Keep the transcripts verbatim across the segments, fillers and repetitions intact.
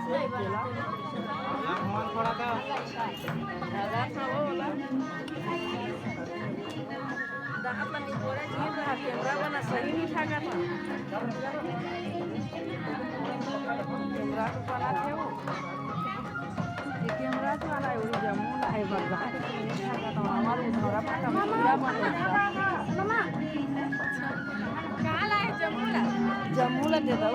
दादा था वो वाला। दादा तनी बोले जी, तो कैमरा वाला सही नहीं ठाका था। कैमरा तो वाला थे वो। ये कैमरा तो वाला है, वो जमुना है, बरसात नहीं ठाका था। हमारे उधर पर कैमरा वाला। मामा, कहाँ लाए जमुना? जमुना दे दो।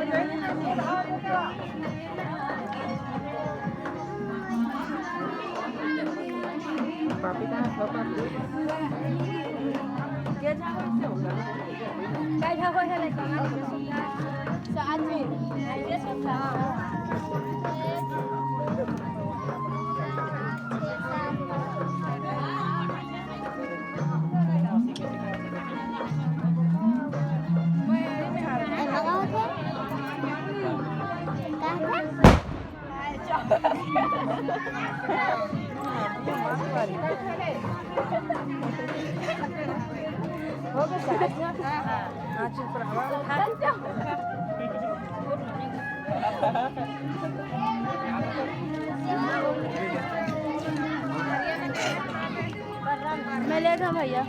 मैं लेट हूँ भैया।